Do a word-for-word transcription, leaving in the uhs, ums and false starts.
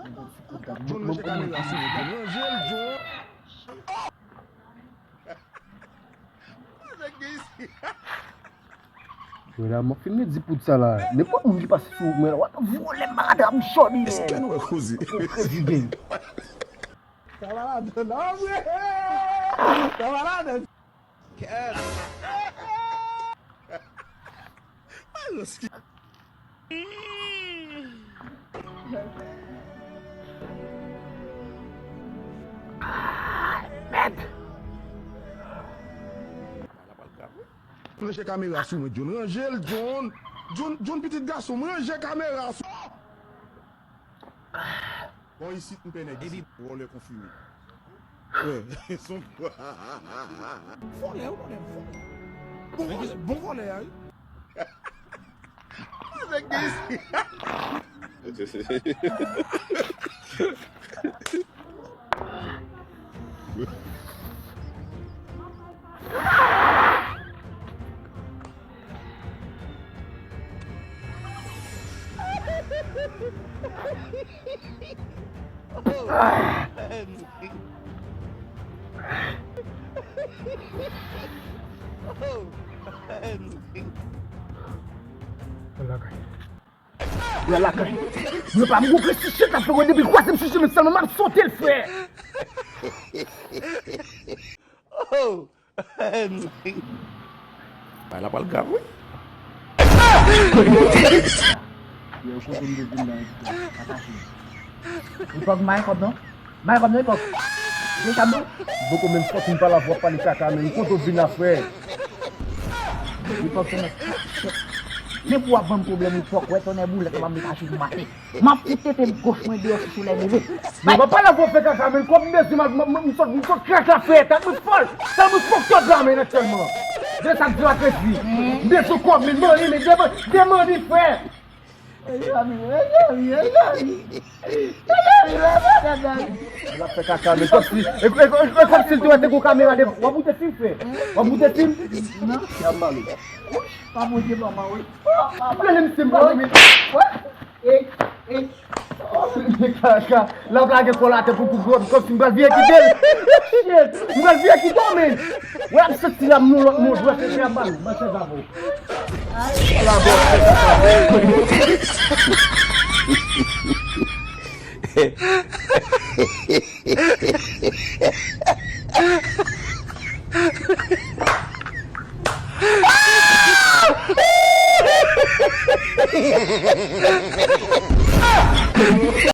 John, ranje kamera sou mwen, John. Ranje l, John. Yo la, m ap fin di poud sa la. Nenpòt moun ki pase sou mwen la, w ap vole malad ap jòdi. Èske nou wè koze? Crazy gang. Sa va ladan, non, vre! Sa va ladan. Kèt. Mèd! Ranje kamera sou mwen, John. Ranje l, John. John, John, pitit gason m, ranje kamera sou. Bon, isit, m pè nèg isit. Vòlè konfime. Wè, son vòlè, ou konnen vòlè. Bon vòlè, bon vòlè a, wi. Nèg isit. Al lakay. Al lakay. Mwen pa m gon kresi chet la fè depi kwazyèm sijè men sèlman m ap sote l frè. Oh! Bay la pral grav wi. Yo, kote m te vin nan ekipman. Atache. Epòk m pa gen kòb non. M pa gen kòb non epòk. Deja m di w. Boko menm fòk m pale avè w ap pale kaka men m kontan w vin la frè. Epòk se nèg. Men pou w ap ban m pwoblèm epòk wè tonnè boulèt ou pa m met aje pou maten. M ap fout tete goch mwen deyò sou solèy leve. Mwen pa pale avè w fè kaka men kòb m bezwen m sot m sot krak la fè tèt mwen fòl. Tèt mwen fòk tòt la men aktyèlman. De sa k di la kredi. M bezwen kòb men mani men demanni frè. L ap fè kaka men kòmsi e kòmsi l te wè te gon kamera devan w ap moute fim frè. W ap moute fim. Non. Y ap mal ou. Pa moute manman wi. Mwen menm si m pa renmen. Ey, ey. Kaka, l ap lage kò l atè pou kout dwòt, kòmsi m pral vire kite l. Shit, m pral vire kite w, men. Wè, ap soti la, moun lòt moun, jwè, se fè mal, mwen se zavo. Ala bò.